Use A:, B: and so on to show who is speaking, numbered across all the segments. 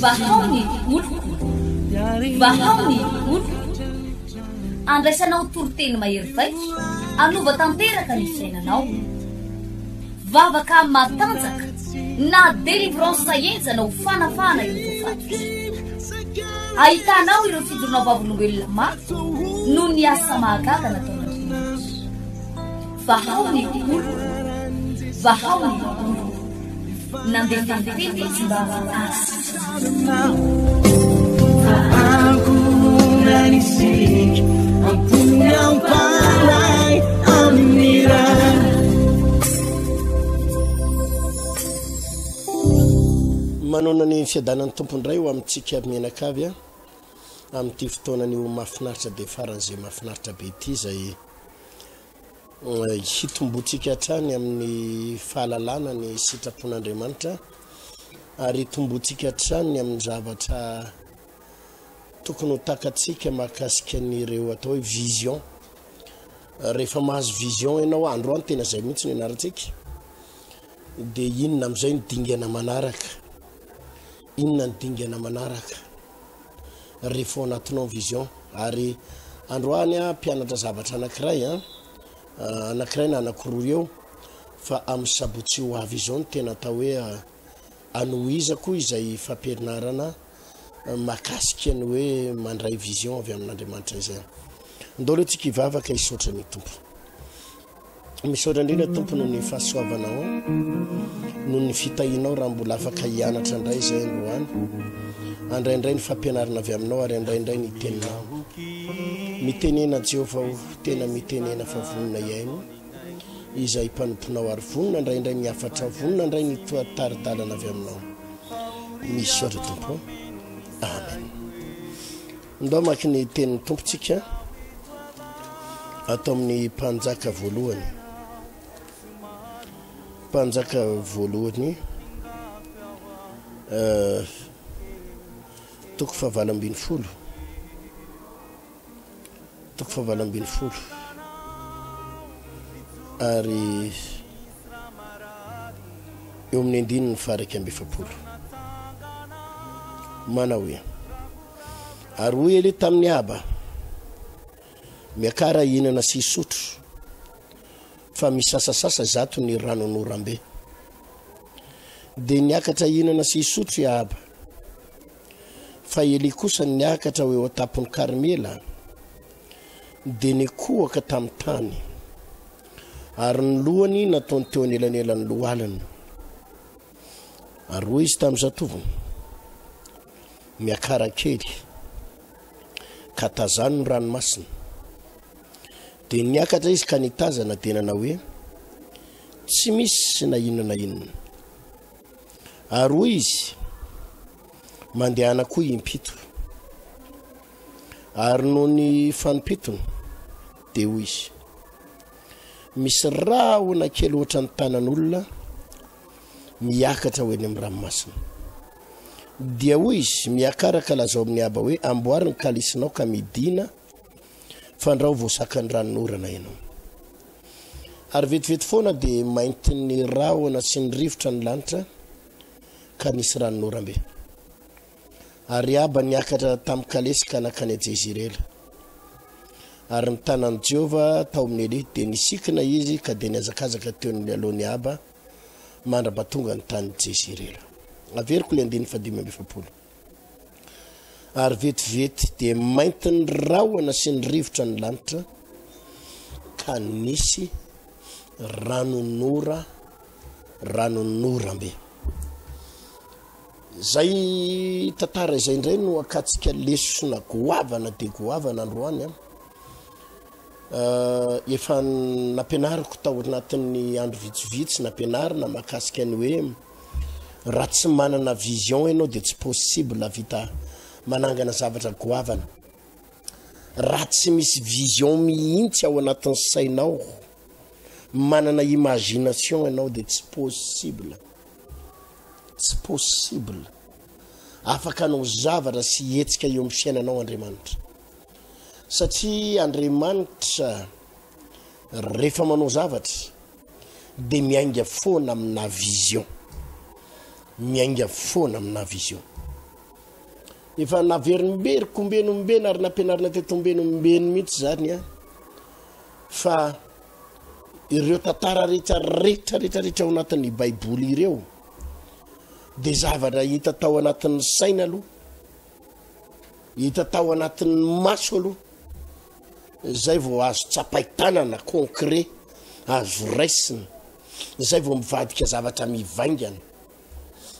A: Vahao ny oloko, vahao ny oloko. Andraisanao toriteny mahery vaika, hanova tanteraka ny fiainanao. Vavaka matanjaka na délivrance henjana ho fanafahana ireo voafatotra. Ahitanao ireo fijoroana vavolombelona mafy noho ny asa mahagaga nataon'Andriamanitra. Vahao ny oloko, vahao ny oloko. Nandefa ny teny izy mba hahasitrana.
B: Manoana ny fiadanan'ny Tompo indray ho amintsika mianakavy amin'ity fotoana anio mahafinaritra be faran'izay mahafinaritra be ity izay Hitomboantsika hatrany amin'ny fahalalana ny sitrapon'Andriamanitra ary hitomboantsika hatrany amin'ny zavatra tokony ho takatsika mahakasika an'ireo atao hoe vision. Rehefa mahazo vision ianao, androany tena izay mihitsy no ianarantsika, dia inona amin'izay ny dingana manaraka? Inona ny dingana manaraka? Rehefa ao anatinao ny vision. Ary androany aho mpianatra zavatra anankiray an, anankiray na anankiroa eo, fa amin'ny sabotsy ho avy izao no tena atao hoe anohizako izay fampianarana mahakasika ny hoe mandray vision avy amin'Andriamanitra izay. Ndao aloha tsika hivavaka hisaotra ny Tompo. Misaotra indrindra Tompo noho ny fahasoavanao, noho ny fitahianao raha mbola afaka hianatra indray izay androany. Andray indray ny fampianarana avy aminao ary andray indray ny teninao. Mitenena Jehovah o, tena mitenena fa vonona hihaino izay mpanomponao ary vonona andray indray ny hafatrao, vonona andray ny tari-dalana avy aminao. Misaotra Tompo. Amen. Ndao hamaky ny tenin'ny Tompo tsika ato amin'ny Mpanjaka voalohany. Mpanjaka voalohany eh, toko fahavalo ambin'ny folo. Toko fahavalo ambin'ny folo. Ary eo amin'ny andininy faha 41. Manao hoe Ary hoy Elia tamin'i Ahaba, Miakara hihinana sy hisotro, fa misasasasa izato ny ranonorambe. Dia niakatra hihinana sy hisotro i Ahaba. Fa Elia kosa niakatra ho eo an-tampon'i Karmela, dia nikohaka tamin'ny tany, ary ny lohany nataony teo anelanelan'ny lohaliny. Ary hoy izy tamin'ny zatovony, Miakara kely, ka tazano ny ranomasina. Dia niakatra izy ka nitazana, dia nanao hoe, Tsy misy na inona na inona. Ary hoy izy, Mandehana koa impito. Ary nony fanimpitony, dia hoy izy, Misy rahona kely hoatran'ny tanan'olona miakatra ho eny amin'ny ranomasina. Dia hoy izy, Miakara ka lazao amin'i Ahaba hoe, 'Amboary ny kalisinao ka midìna, fandrao voasakan'ny ranonorana ianao. Ary vetivety foana dia maintin'ny rahona sy ny rivotra ny lanitra, ka nisy ranonorambe. Ary Ahaba niakatra tamin'ny kalesy ka nankany Jezirela. Ary ny tanan'i Jehovah tao amin'i Elia, dia nisikina izy ka dia nihazakazaka teo alohan'i Ahaba mandra-pahatongany tany Jezirela. Averiko ilay andininy fahadimy amby 40. Ary vetivety dia maintin'ny rahona sy ny rivotra ny lanitra, ka nisy ranonora ranonorambe. Izay tantara izay indray no akatsika lesona goavana dia goavana androany an. Eh, efa nampianariko tao anatin'ny andro vitsivitsy nampianarina mahakasika ny hoe raha tsy manana vision ianao dia tsy possible vita manangana zavatra goavana. Raha tsy misy vision mihitsy ao anatin'ny sainao, manana imagination ianao dia tsy possible. Tsy possible. Afaka hanao zavatra sy hetsika eo amin'ny fiainanao Andriamanitra. Satria Andriamanitra rehefa manao zavatra dia miainga foana amina vision. Miainga foana amina vision. Efa naverimberiko ombeny ombeny ary nampianarina teto ombeny ombeny mihitsy zany a, fa ireo tantara rehetra rehetra rehetra rehetra ao anatin'ny baiboly ireo de zavatra hita tao anatin'ny saina aloha, hita tao anatin'ny maso aloha, zay vao azo tsapain-tanana concret, azo raisina, zay vao mivadika zavatra mivaingana.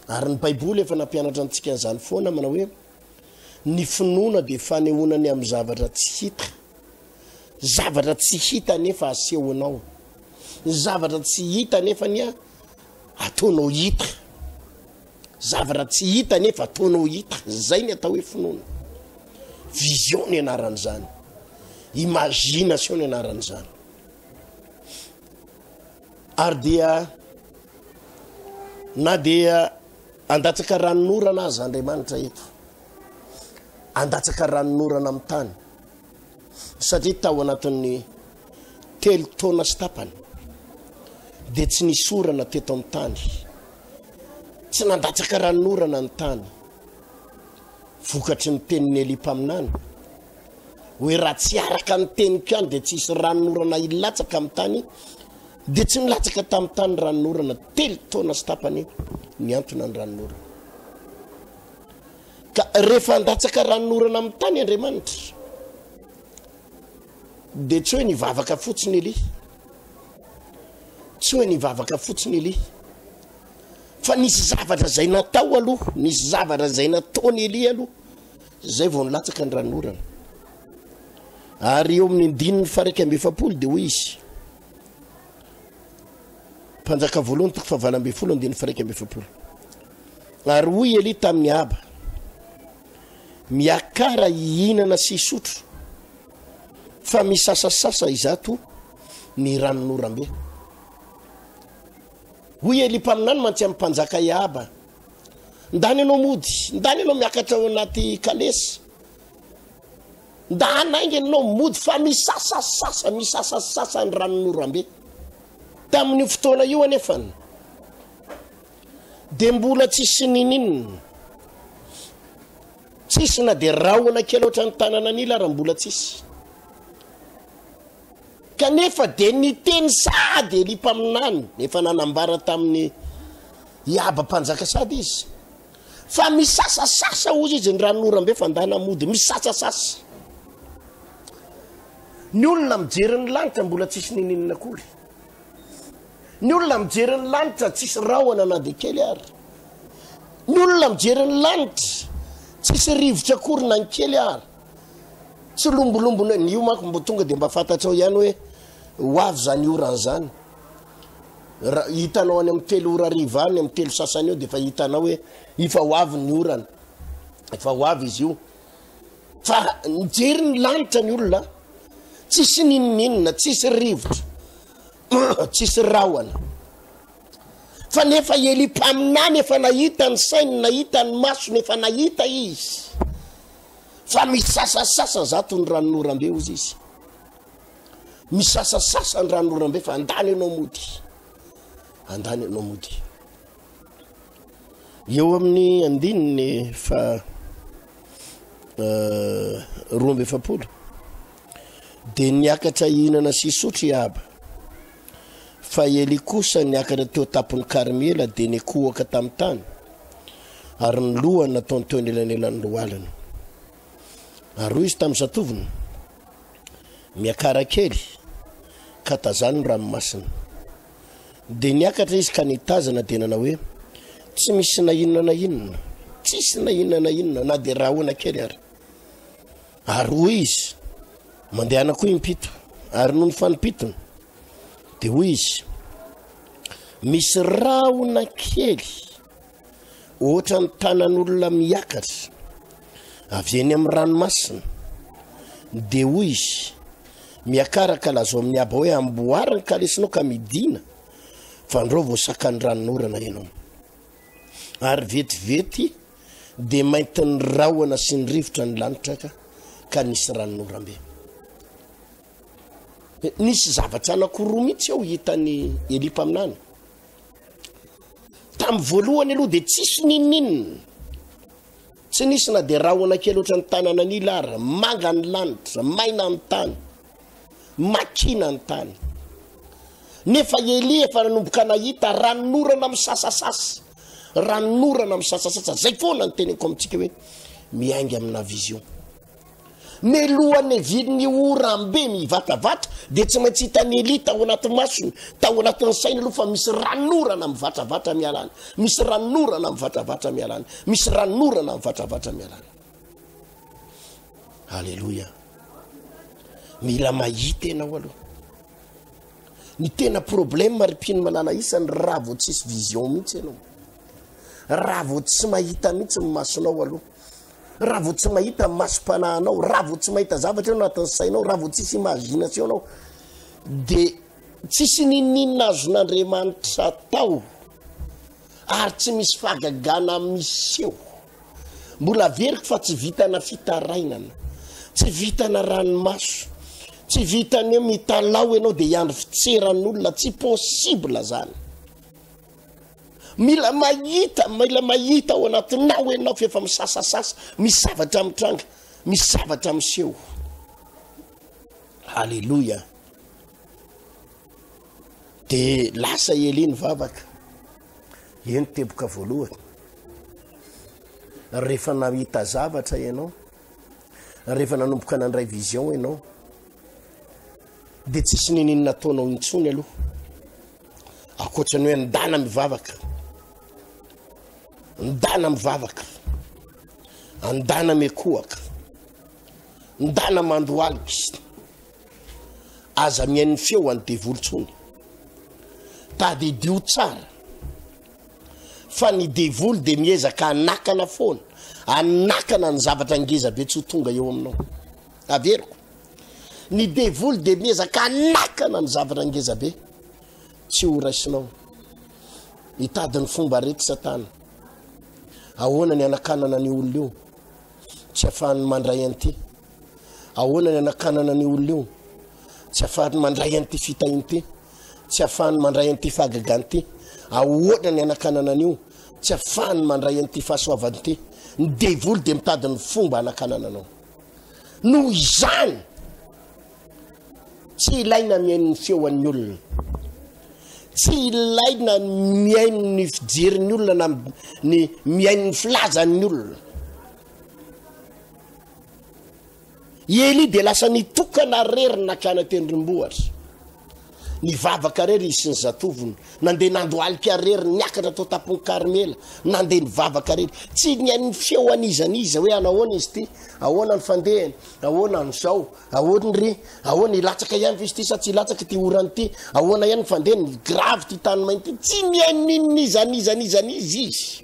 B: Ary ny Baiboly efa nampianatra antsika an'izany foana manao hoe ny finoana dia fanehoana ny amin'ny zavatra tsy hita. Zavatra tsy hita nefa asehonao. Zavatra tsy hita nefa ny ataonao hita. Zavatra tsy hita nefa ataonao hita. Zay ny atao hoe finoana. Vision ny anaran'izany. Imagination ny anaran'izany. Ary dia na dia andatsaka ranonorana aza Andriamanitra eto, andatsaka ranonorana amin'ny tany, satria tao anatin'ny telo taona sy tapany dia tsy nisy orana teto amin'ny tany, tsy nandatsaka ranonorana ny tany, vokatry ny tenin'i Elia mpaminany hoe raha tsy araka ny teniko ihany dia tsy hisy ranonorana hilatsaka amin'ny tany, dia tsy nilatsaka tamin'ny tany ranonorana telo taona sy tapany niantona ny ranonorana. Ka rehefa handatsaka ranonorana amin'ny tany Andriamanitra, dia tsy hoe nivavaka fotsiny Elia, tsy hoe nivavaka fotsiny Elia, fa nisy zavatra izay natao aloha, nisy zavatra izay nataony Elia aloha, Izay vao nilatsaka ny ranonorana. Ary eo amin'ny andininy faha-41 dia hoy izy, Mpanjaka voalohany toko fahavalo ambin'ny folo andininy faha-41. Ary hoy Elia tamin'i Ahaba, Miakara hihinana sy hisotro, fa misasasasa izato ny ranonorambe. Hoy Elia mpaminany mantsy amin'ny mpanjaka i Ahaba, Ndany ianao mody, ndany ianao miakatra ao anaty kalesy, ndana haingana ianao mody fa misasasasa, misasasasa ny ranon'orambe. Tamin'io fotoana io anefany dia mbola tsisy nininona, tsisy na dia rahona kely ohatran'ny tanana an'ila ary mbola tsisy. Kanefa dia niteny sahady Elia mpaminany, efa nanambara tamin'i Ahaba mpanjaka sahady izy, fa misasasasa hozy izy ny ranonorambe fa ndana mody, misasasasa. Ny olona mijery ny lanitra mbola tsisy nininona akory. Ny olona mijery ny lanitra tsisy rahona na dia kely ary. Ny olona mijery ny lanitra tsisy rivotra akory na ny kely ary. Tsy lombolombona, ny io manko mbo tonga dia mba fantatrao ihany hoe ho avy izany orana izany. Raha hitanao any amin'ny telo ora hariva any, amin'ny telo sasany eo dia efa hitanao hoe efa ho avy ny orana. Efa ho avy izy io. Fa nijery ny lanitra ny olona, tsisy n'inon'inona, tsisy rivotra, tsisy rahona. Fa nefa Elia mpaminany efa nahita ny sainy, nahita ny masony, efa nahita izy. Fa misasasasa zato ny ranonorambe hozy izy. Misasasasa ny ranonorambe fa andany ianao mody. Andany ianao mody. Eo amin'ny andininy fa eh, 42 dia niakatra hihinana sy hisotro i Ahaba. Fa Elia kosa niakatra teo tampon'i Karmela dia nikohaka tamin'ny tany, ary ny lohany nataony teo anelanelan'ny lohaliny. Ary hoy izy tamin'ny zatovony, Miakara kely, ka tazano ny ranomasina. Dia niakatra izy ka nitazana dia nanao hoe, Tsy misy na inona na inona, tsisy na inona na inona, na dia rahona kely ary. Ary hoy izy, Mandehana koa impito. Ary nony fanimpitony, dia hoy izy, Misy rahona kely ohatran'ny tanan'olona miakatra avy eny amin'ny ranomasina. Dia hoy izy, Miakara ka lazao amin'ny Aba hoe, Amboary ny kalesinao ka midìna, fandrao voasakan'ny ranonorana ianao. Ary vetivety dia maintin'ny rahona sy ny rivotra ny lanitra ka ka nisy ranonorambe. Nisy zavatra anankiroa mihitsy ao hitan'i Elia mpaminany. Tamin'ny voalohany aloha dia tsisy n'inon'inona. Tsy nisy na dia rahona kely ohatran'ny tanana an'ila ara. Manga ny lanitra, maina ny tany, makina ny tany. Nefa Elia efa nanomboka nahita ranonorana misasasasa. Ranonorana misasasasa. Zay foana ny teneniko amintsika hoe miainga amina vision. Melohan'ny hevirin'ny oram-be mivatravatra dia tsy maintsy hitan'i Elia tao anaty masony, tao anatin'ny sainy aloha fa misy ranonorana mivatravatra miala any, misy ranonorana mivatravatra miala any, misy ranonorana mivatravatra miala any. Aleloia. Mila mahita ianao aloha. Ny tena problème ry mpino malala isany raha vao tsisy vision mihitsy ianao. Raha vao tsy mahita mihitsy ny masonao aloha. Raha vao tsy mahita ny masom-panahinao, raha vao tsy mahita zavatra eo anatin'ny sainao, raha vao tsisy imagination anao, de tsisy n'inon'inona azon'Andriamanitra atao ary tsy misy fahagagana miseho. Mbola averiko fa tsy vitana fitarainana, tsy vitana ranomaso, tsy vitan'ny hoe mitalaho ianao de hiandry fitseran'olona, tsy possible zany. Mila mahita, mila mahita ao anatinao ianao fa efa misasasasa, misy zavatra mitranga, misy zavatra miseho. Alléluia. De lasa Elia nivavaka. Eo ny teboka voalohany. Rehefa nahita zavatra ianao, rehefa nanomboka nandray vision ianao, de tsisy ninininona ataonao intsony aloha. Ankoatra ny hoe ndana mivavaka, ndana mivavaka, andana mikohaka, ndana mandohalika. Aza mihaino ny feo an'ny devoly tsony. Tadidio tsara fa ny devoly dia miezaka hanakana foana, hanakana ny zavatra ngeza be tsy ho tonga eo aminao. Averiko. Ny devoly dia miezaka hanakana ny zavatra ngeza be tsy ho raisinao. Hitady ny fomba rehetra Satana. Ahoana ny hanakanana ny olona io tsy afahany mandray an'ity? Ahoana ny hanakanana ny olona io tsy afahany mandray an'ity fitahiana ity? Tsy afahany mandray an'ity fahagagana ity? Ahoana ny hanakanana an'io tsy afahany mandray an'ity fahasoavana ity? Ny devoly dia mitady ny fomba hanakanana anao. Noho izany, tsy ilaina mihaino ny feon'ny olona. Tsy ilaina mihaino ny fijerin'ny olona na ny mihaino ny filazan'ny olona. I Elia dia lasa nitokana rery nakany an-tendrombohitra. Nivavaka rery izy sy ny zatovony. Nandeha nandohalika rery niakatra tao tampon'i Karmela. Nandeha nivavaka rery. Tsy nihaino ny feo an'iza n'iza hoe anahoana izy ity, ahoana ny fandehany, ahoana ny zao, ahoana ry, ahoana hilatsaka ihany ve izy ity sa tsy hilatsaka ity orana ity, ahoana ihany ny fandehany, grave ity tany mainty ity. Tsy nihaino n'inon'iza n'iza n'iza n'iza izy.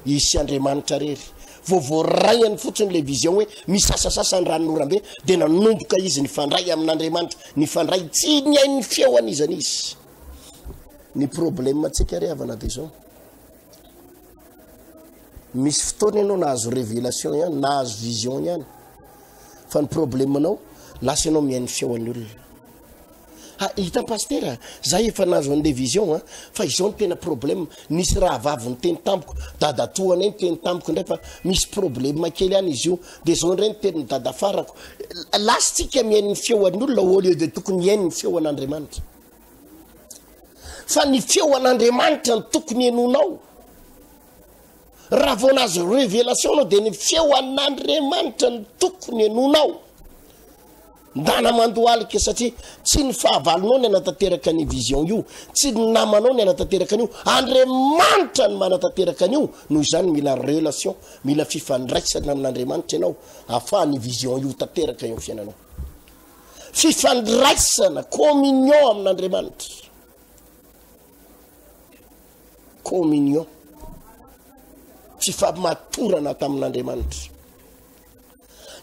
B: Izy sy Andriamanitra rery. Vao voaraiany fotsiny ilay vision hoe misasasasa ny ranonorambe dia nanomboka izy nifandray amin'Andriamanitra, nifandray tsy nihaino ny feo an'iza n'iza. Ny problème antsika ry havana dia izao. Misy fotoana ianao nahazo révélation ihany, nahazo vision ihany. Fa ny problème anao, lasa ianao mihaino ny feon'ny olona. Ha, hitan'i Pasitera, za efa nahazo an'le vision an, fa izao no tena problème, nisy rahavavy niteny tamiko, dadatoanay niteny tamiko indray fa misy problème kely any izy io, de zao indray ny tenin'i dadafarako, lasa tsika mihaino ny feon'ny olona au lieu de tokony hihaino ny feon'Andriamanitra. Fa ny feon'Andriamanitra no tokony henoinao. Raha vao nahazo révélation anao dia ny feon'Andriamanitra no tokony henoinao. Ndana mandohalika satria tsy ny fahavalonao ny hanatanteraka an'io vision io, tsy ny namanao ny hanatanteraka an'io, Andriamanitra no manatanteraka an'io, noho izany mila relation, mila fifandraisana amin'Andriamanitra ianao ahafahan'io vision io ho tanteraka eo amin'ny fiainanao. Fifandraisana, communion amin'Andriamanitra. Communion. Fifamatorana tamin'Andriamanitra.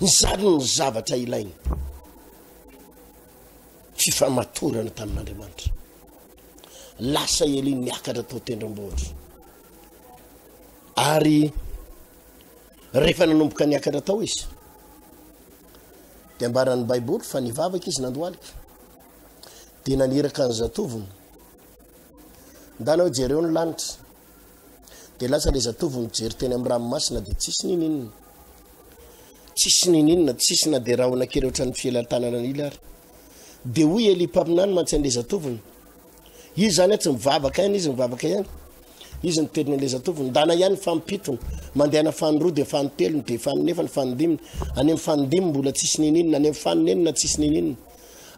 B: Izany no zavatra ilaina. Fifamatorana tamin'Andriamanitra. Lasa Elia niakatra tao tendrombohitra. Ary rehefa nanomboka niakatra tao izy, dia ambaran'ny Baiboly fa nivavaka izy nandohalika. Dia naniraka ny zatovony. Ndana hoe jereo ny lanitra. Dia lasa le zatovo nijery teny amin'ny ranomasina dia tsisy ninininona. Tsisy ninininona, tsisy na dia rahona kely ohatran'ny fihelan-tanana an'ila ary. Dia hoy Elia mpaminany mantsy an'le zatovony. Izy zany tsy mivavaka ihany izy mivavaka ihany. Izy niteny an'le zatovony, ndana ihany fampitony, mandehana fanindroa dia fanintelony dia faninefany fanindiminy, any amin'ny fanindimy mbola tsisy nininona, any amin'ny faninenina tsisy nininona.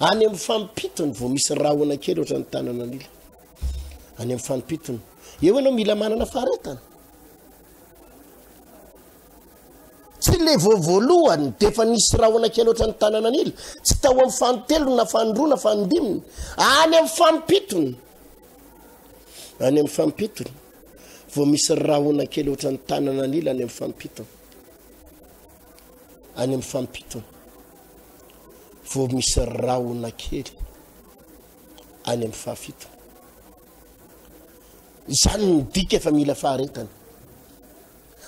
B: Any amin'ny fampitony vao misy rahona kely ohatran'ny tanana an'ila. Any amin'ny fampitony. Eo ianao mila manana faharetana. Tsy le vao voalohany de efa nisy rahona kely ohatran'ny tanana an'ila. Tsy tao amin'ny fanintelony na fanindroa na fanindiminy. Any amin'ny fampitony. Any amin'ny fampitony. Vao misy rahona kely ohatran'ny tanana an'ila any amin'ny fampitony. Any amin'ny fampitony. Vao misy rahona kely any amin'ny fahafito. Izany no midika fa mila faharetana.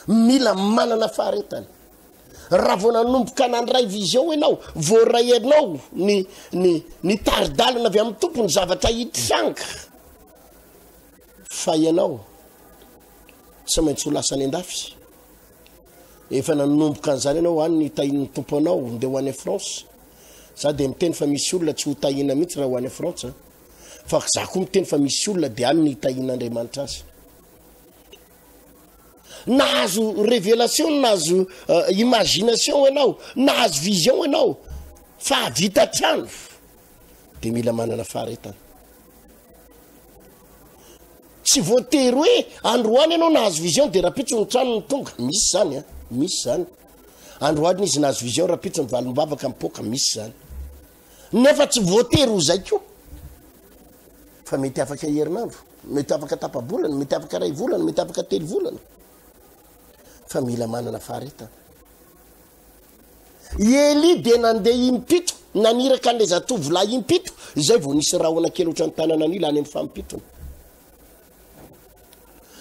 B: Mila manana faharetana. Raha vao nanomboka nandray vision ianao, voaray anao ny ny ny tari-dalana avy amin'ny Tompo ny zavatra hitranga. Fa ianao tsy maintsy ho lasa any an-dafy. Efa nanomboka an'izany ianao any ny tahian'ny Tompo anao, ndeha ho any France. Za dia miteny fa misy olona tsy ho tahiana mihitsy raha ho any Frantsa. Fa za koa miteny fa misy olona dia any ny tahian'Andriamanitra azy. Nahazo révélation, nahazo euh, imagination ianao, nahazo vision ianao fa hahavita trano dia mila manana faharetana. Tsy voatery hoe androany ianao nahazo vision dia rapitso ny trano ny tonga. Misy zany a, misy zany. Androany izy nahazo vision rapitso ny valim-bavaka mipoaka, misy zany. Nefa tsy voatery ho zay koa. Fa mety afaka herinandro, mety afaka tapa-bolana, mety afaka ray volana, mety afaka telo volana. Fa mila manana faharetana. I Elia dia nandeha impito, naniraka an'ilay zatovolahy impito, izay vao nisy rahona kely ohatran'ny tanana an'ila any amin'ny fampitony.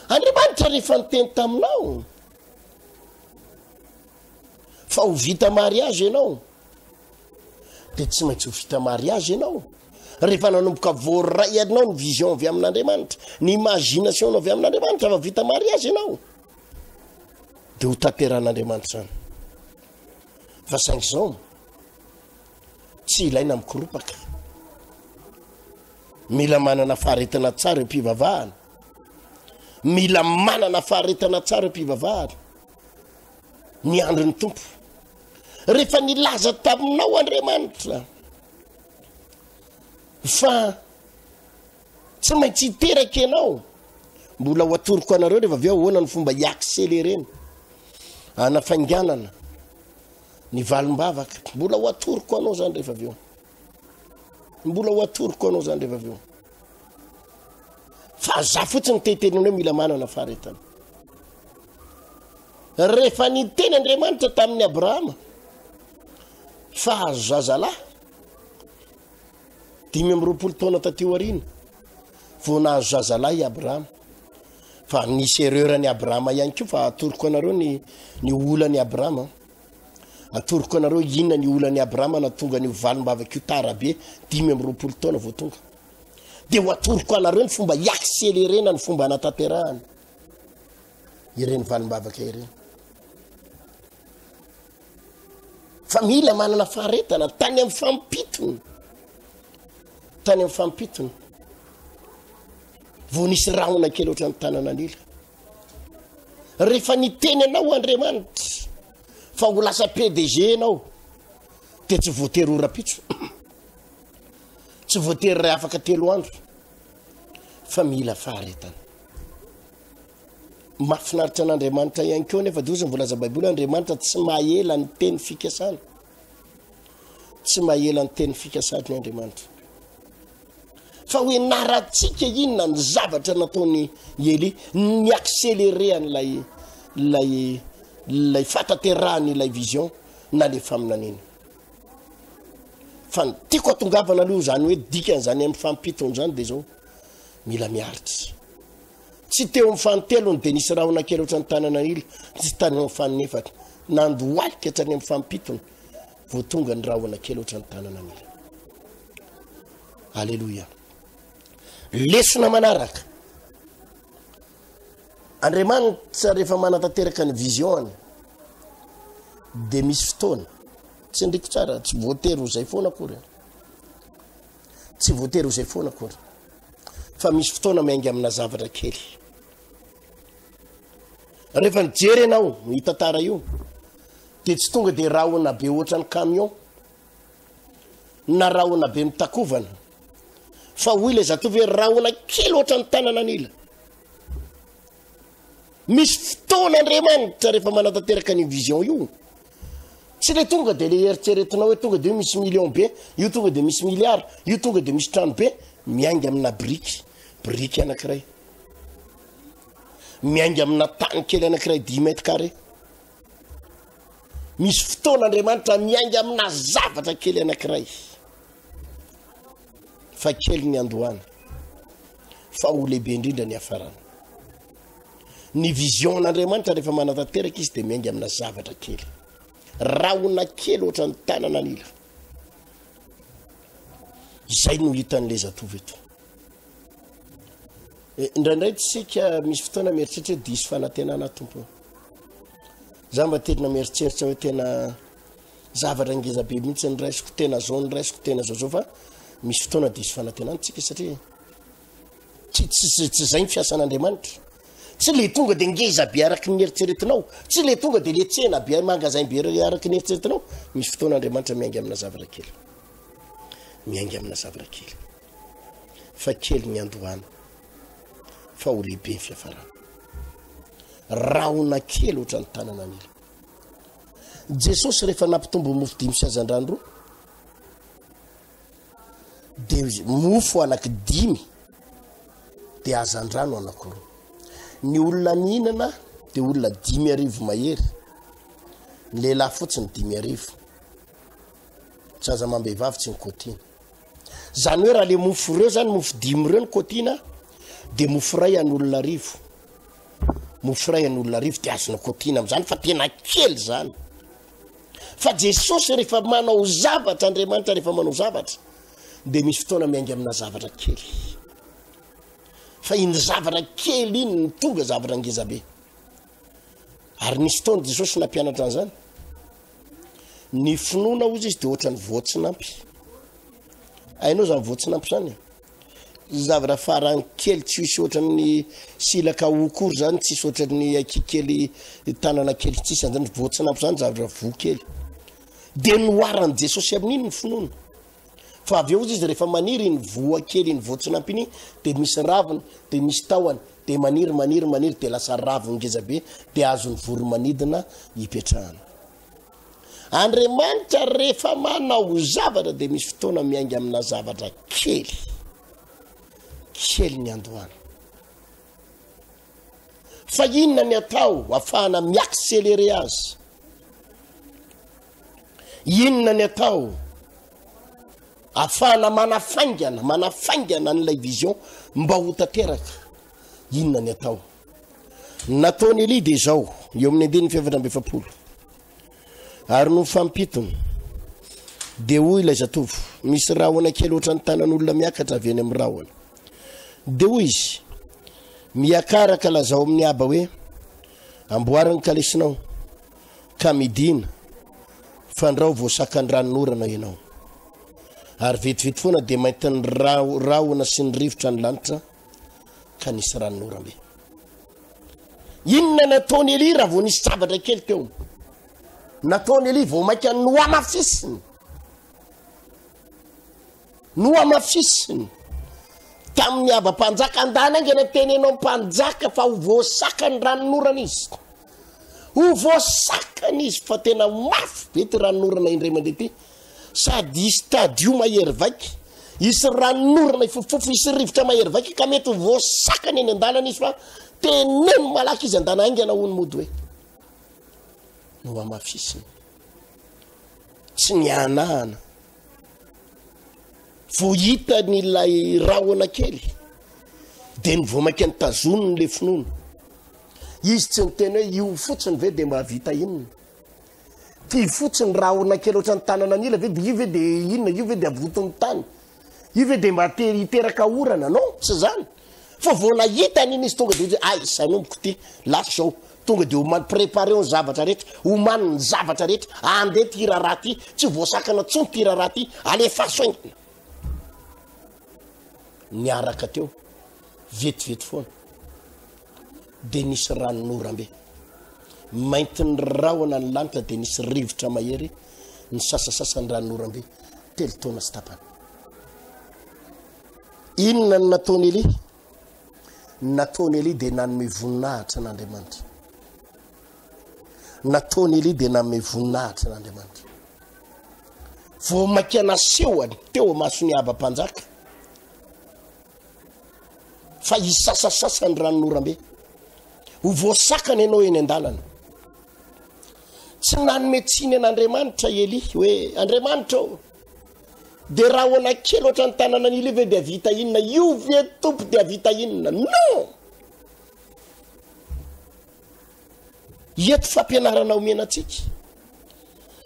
B: Andriamanitra rehefa niteny taminao fa ho vita mariage ianao, dia tsy maintsy ho vita mariage ianao. Rehefa nanomboka voaray anao ny vision avy amin'Andriamanitra, ny imagination avy amin'Andriamanitra fa vita mariage ianao. Dia ho tanteran'Andriamanitra izany. Fa saingy izao, tsy ilaina mikoropaka. Mila manana faharetana tsara eo am-pivavahana. Mila manana faharetana tsara eo am-pivavahana. Miandry ny Tompo. Rehefa nilaza taminao Andriamanitra fa Tsy maintsy hiteraka ianao. Mbola ho atoroko anareo rehefa avy eo ahoana ny fomba hi-accélérer-na, hanafainganana ny valim-bavaka. Mbola ho atoroko anao zany rehefa avy eo. Mbola ho atoroko anao zany rehefa avy eo. Fa za fotsiny te hiteny anao mila manana faharetana. Rehefa niteny Andriamanitra tamin'i Abrahama fa azo zazalahy, 25 taona taty aoriana vao nahazo zazalahy i Abrahama. Fa nisy erreur an'i Abrahama ihany koa fa atoroko anareo ny ny olan'i Abrahama. Atoroko anareo inona ny olan'i Abrahama nahatonga an'io valim-bavaka io tara be, 25 taona vao tonga. Dia ho atoroko anareo ny fomba hi-accélérer-na ny fomba hanatanterahana ireny valim-bavaka ireny. Fa mila manana faharetana tany amin'ny fampitony, tany amin'ny fampitony vao nisy rahona kely ohatran'ny tanana an'ila. Rehefa niteny anao Andriamanitra fa ho lasa PDG ianao dia tsy voatery ho rapitso, tsy voatery ray afaka telo andro fa mila faharetana. Mahafinaritra an'Andriamanitra ihany koa anefa dia hozy ny voalaza Baiboly Andriamanitra tsy mahela ny teny fikasana. Tsy mahela ny teny fikasany Andriamanitra. Fa ho enarantsika inona ny zavatra nataon'i Elia, ny accéléré an'ilay ilay ilay fahatanterahany ilay vision na le faminaniana. Fa ny tiako atongavana aloha izany hoe dikan'izany amin'ny fampitony izany dia izao, mila miaritra. Tsy teo amin'ny fanintelony dia nisy rahona kely ohatran'ny tanana ila, tsy tany amin'ny faninefany. Nandohalika hatrany amin'ny fampitony vao tonga ny rahona kely ohatran'ny tanana ila. Aleloia. Lesona manaraka. Andriamanitra rehefa manatanteraka ny vision-ny dia misy fotoana, tsindriko tsara, tsy voatery ho zay foana akory, tsy voatery ho zay foana akory, fa misy fotoana miainga amina zavatra kely. Rehefa nijery ianao ny tantara io dia tsy tonga dia rahona be ohatran'ny camion na rahona be mitakovana, fa hoy ilay zatovo hoe rahona kely ohatran'ny tanana an'ila. Misy fotoana Andriamanitra rehefa manatanteraka an'io vision io, tsy le tonga de le eritreretinao hoe tonga de io misy million be, io tonga de misy milliard, io tonga de misy trano be, miainga amina biriky, biriky anankiray, miainga amina tany kely anankiray dix mètres carré. Misy fotoana Andriamanitra miainga amina zavatra kely anankiray. Fa kely ny andohana, fa ho lehibe indrindra ny hafarana. Ny vision an'Andriamanitra rehefa manatanteraka izy dia miainga amina zavatra kely. Rahona kely ohatran'ny tanana an'ila. Izay no hitan'ilay zatovo eto. Eh, indraindray tsika misy fotoana mieritreritra hoe diso fanantenana tompo. Za mba tena mieritreritra hoe tena zavatra ngeza be mihitsy ny raisiko, tena zao ny raisiko, tena zao zao fa misy fotoana diso fanantenana tsika satria tsy tsy tsy zay ny fiasan'Andriamanitra. Tsy le tonga de ngeza be araky ny eritreretinao, tsy le tonga de le tsena be magasin be araky ny eritreretinao. Misy fotoana Andriamanitra miainga amina zavatra kely. Miainga amina zavatra kely. Fa kely ny andohana, fa ho lehibe ny fiafarana. Rahona kely ohatran'ny tanana an'ila. Jesosy rehefa nampitombo mofo dimy sy hazandrano roa de mofo anaky dimy de hazandrano anakiroa. Ny olona nihinana de olona 5000 mahery, ny lehilahy fotsiny 5000, zaza amam-behivavy tsy nikotiana. Zany hoe raha le mofo ireo zany, mofo dimy ireo ny kotiana de mofo iray an'olona arivo. Mofo iray an'olona arivo dia azonao kotiana amin'izany fa tena kely izany. Fa Jesosy rehefa manao zavatra, Andriamanitra rehefa manao zavatra dia misy fotoana miainga amina zavatra kely. Fa iny zavatra kely iny no tonga zavatra ngeza be. Ary nisy fotoana Jesosy nampianatra an'izany. Ny finoana hozy izy dia ohatran'ny voatsinampy. Hainao izany voatsinampy izany? Zavatra farany kely tsy hisy ohatran'ny silaka okory zany, tsisy ohatran'ny aiki kely tanana kely tsisy an'zany, voatsinampy zany zavatra voa kely. De noharan'i Jesosy amin'iny ny finoana. Fa avy eo izy rehefa maniry iny voa kely iny voatsinampy iny de misy raviny, de misy tahony, de maniry maniry maniry de lasa raviny ngeza be de azon'ny voro-manidina ipetrahana. Andriamanitra rehefa manao zavatra dia misy fotoana miainga amina zavatra kely. Kely ny andohana. Fa inona ny atao afahana mi-accélérer azy? Inona ny atao afahana manafaingana, manafaingana an'ilay vision mba ho tanteraka? Inona ny atao? Nataon'i Elia dia izao, eo amin'ny andininy faha-44. Ary nony fampitony, dia hoy ilay zatovo, Misy rahona kely hoatran'ny tanan'olona miakatra avy eny amin'ny rahona. Dia hoy izy, Miakara ka lazao amin'i Aba hoe, Amboary ny kalesinao, ka midina, fandrao voasakan-dranonorana ianao. Ary vetivety foana dia maintin'ny rahona sy ny rivotra ny lanitra, ka nisy ranonorana. Inona nataon'i Elia raha vao nisy zavatra kely teo? Nataon'i Elia vao mainka nohamafisiny. Nohamafisiny tamin'ny hava-mpanjaka. Andana aingana tenenao mpanjaka fa ho voasakany ranonorana izy. Ho voasakany izy fa tena mafy be ty ranonorana indray mandeha ty. Sady hisy tadio mahery vaika, hisy ranonorana hifofofofo, hisy rivotra mahery vaika ka mety ho voasakana eny an-dalana izy fa teneno malaky izy andana haingana hono mody hoe nohamafisiny. Tsy nihanahana. Vao hitany ilay rahona kely dia ny vao mainka nitazoniny le finoana. Izy tsy niteny hoe io fotsiny ve dia mahavita inona. Ty fotsiny rahona kely ohatran'ny tanana an'ila ve de io ve de inona, io ve de avoton'ny tany, io ve de mba te hiteraka orana, non tsy zany. Fa vao nahita an'iny izy tonga de hoe ay zanomboko ty, lasa zao, tonga de omano, prepareo ny zavatra rehetra, omano ny zavatra rehetra, andeha ty raharaha ty, tsy voasakana tsony ty raharaha ty, alefaso haingana. Niaraka teo, vetivety foana, de nisy ranonorambe. Maintin'ny rahona ny lanitra de nisy rivotra mahery nisasasasa ny ranonorambe, telo taona sy tapany. Inona no nataon'i Elia? Ny nataon'i Elia dia nanome voninahitra an'Andriamanitra. Nataon'i Elia dia nanome voninahitra an'Andriamanitra. Vao mainka nasehony teo amason'i Ahaba mpanjaka fa hisasasasa ny ranonorambe. Ho voasakana ianao eny an-dalana. Tsy nanome tsiny an'Andriamanitra i Elia hoe Andriamanitra ô, Dia rahona kely ohatran'ny tananan'ila io ve dia vita inona? Io ve Tompo dia vita inona? Non! Eto fampianarana omena antsika.